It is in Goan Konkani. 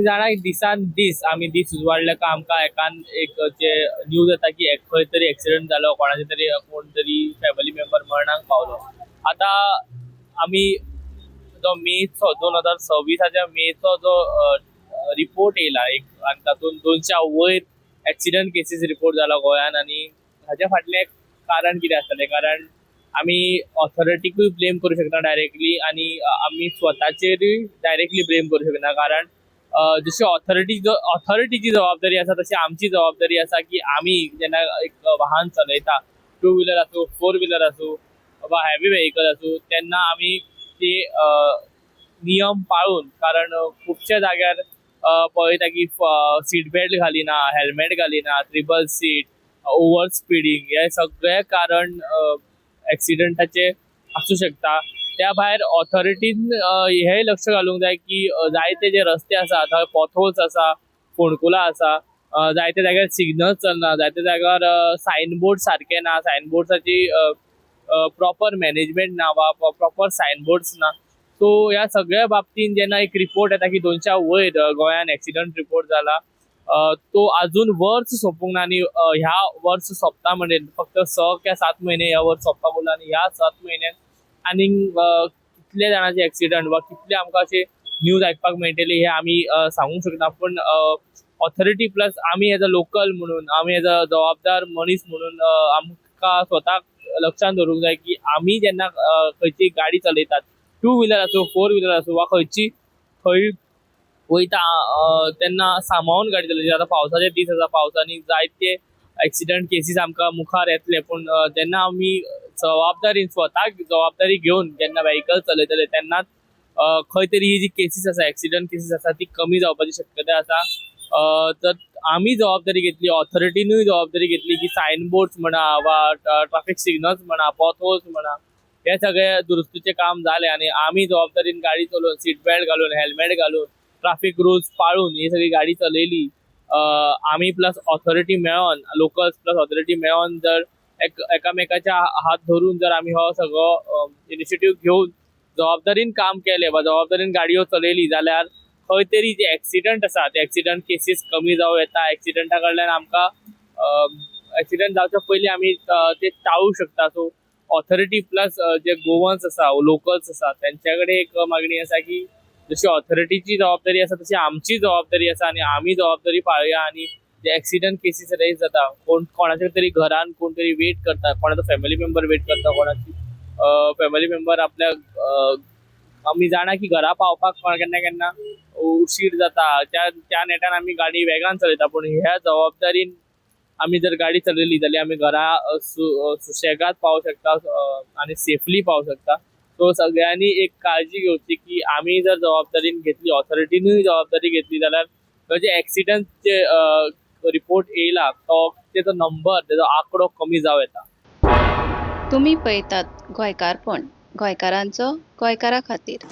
जाणा की दिसान दीस आमी दीस उजवाडले काय आमकां एकान एक जे न्यूज येता की एक खंय तरी एक्सिडंट जालो, कोणाचे तरी कोण तरी फॅमिली मेंबर मरणाक पावलो. आतां आमी जो मेचो 2026च्या मेचो जो रिपोर्ट येयला एक आनी तातूंत 200 वयर एक्सिडंट केसीस रिपोर्ट जाला गोंयान. आनी हाज्या फाटलें कारण कितें आसतलें? कारण आमी ऑथॉरिटीकूय ब्लेम करूं शकना डायरेक्टली आनी आमी स्वताचेरूय डायरेक्टली ब्लेम करूं शकना. कारण जशी ऑथॉरिटीची जबाबदारी आसा तशी आमची जबाबदारी आसा की आमी जेन्ना एक वाहन चलयता, टू व्हिलर आसूं, फोर व्हिलर आसूं वा हेवी वेहिकल आसूं, तेन्ना आमी ते नियम पाळून, कारण खुबश्या जाग्यार पळयता की सीट बेल्ट घालिना, हेल्मेट घालिना, ट्रिपल सीट, ओवर स्पिडींग, हे सगळे कारण एक्सिडंटाचे आसूं शकता. त्या भायर ऑथॉरिटीन हेय लक्ष घालूंक जाय की जायते जे रस्ते आसा थंय पोथोल्स आसा, फोंडकुलां आसा, जायते जाग्यार सिग्नल्स चलना, जायते जाग्यार सायन बोर्ड सारके ना, सायन बोर्ड्साची प्रॉपर मॅनेजमेंट ना वा प्रॉपर सायन बोर्ड्स ना. सो ह्या सगळ्या बाबतीन जेन्ना एक रिपोर्ट येता की 200 वयर गोंयान एक्सिडंट रिपोर्ट जाला, तो अजून वर्स सोंपूंक ना आनी ह्या वर्स सोंपता म्हणजे फक्त 6 किंवा 7 म्हयने ह्या वर्स सोंपपाक उरला आनी ह्या 7 म्हयन्यान आनीक कितले जाणांचे एक्सिडंट वा कितले आमकां अशे न्यूज आयकपाक मेळटली हे आमी सांगूंक शकना. पूण ऑथॉरिटी प्लस आमी एज अ लोकल म्हणून, आमी एज अ जबाबदार मनीस म्हणून आमकां स्वताक लक्षांत दवरूंक जाय की आमी जेन्ना खंयची गाडी चलयतात, टू व्हिलर आसूं, फोर व्हिलर आसूं वा खंयची खंय वयता तेन्ना सांबाळून गाडी चलोवची. आतां पावसाचे दीस आसा, पावसांनी जायते एक्सिडंट केसीस आमकां मुखार येतले. पूण जेन्ना आमी जबाबदारी, स्वताक जबाबदारी घेवन जेन्ना वेहिकल चलयतले तेन्नाच खंय तरी ही जी केसीस आसा, एक्सिडंट केसीस आसा, ती कमी जावपाची शक्यताय आसा. तर आमी जबाबदारी घेतली, ऑथॉरिटीनूय जबाबदारी घेतली की सायन बोर्ड्स म्हणा वा ट्राफीक सिग्नल्स म्हणा, पोथोल्स म्हणा, हे सगळे दुरुस्तीचे काम जाले आनी आमी जबाबदारीन गाडी चलोवन, सीट बेल्ट घालून, हेल्मेट घालून, ट्राफीक रुल्स पाळून ही सगळी गाडी चलयली, आमी प्लस ऑथॉरिटी मेळोन, लोकल्स प्लस ऑथॉरिटी मेळोन जर एकामेकाच्या हात धरून जर आमी हो सगळो इनिशिएटीव घेवन जबाबदारीन काम केलें वा जबाबदारीन गाडयो चलयली जाल्यार खंय तरी जे एक्सिडंट आसा ते एक्सिडंट केसीस कमी जावं येता. एक्सिडंटा कडल्यान आमकां, एक्सिडंट जावच्या पयलीं आमी ते टाळूं शकता. सो ऑथॉरिटी प्लस जे गोवन्स आसा, लोकल्स आसा, तेंच्या कडेन एक मागणी आसा की जशी ऑथॉरिटीची जबाबदारी आसा तशी आमची जबाबदारी आसा आनी आमी जबाबदारी पाळया आनी जे एक्सिडंट केसीस रेज जाता, कोण कोणाच्या तरी घरान कोण तरी वेट करता, कोणाचो फॅमिली मेंबर वेट करता, कोणाची फॅमिली मेंबर आपल्या, आमी जाणा की घरा पावपाक केन्ना केन्ना उशीर जाता, त्या त्या नेटान आमी गाडी वेगान चलयता. पूण ह्या जबाबदारीन आमी जर गाडी चलयली जाल्यार आमी घरा सुशेगाद पावूं शकता आनी सेफली पावूं शकता. सो सगळ्यांनी एक काळजी घेवची की आमी जर जबाबदारीन घेतली, ऑथॉरिटीनूय जबाबदारी घेतली जाल्यार जे एक्सिडंटचे रिपोर्ट येयला तो तेजो नंबर, तेजो आंकडो कमी जावं येता. तुमी पळयतात गोंयकारपण, गोंयकारांचो गोंयकारा खातीर.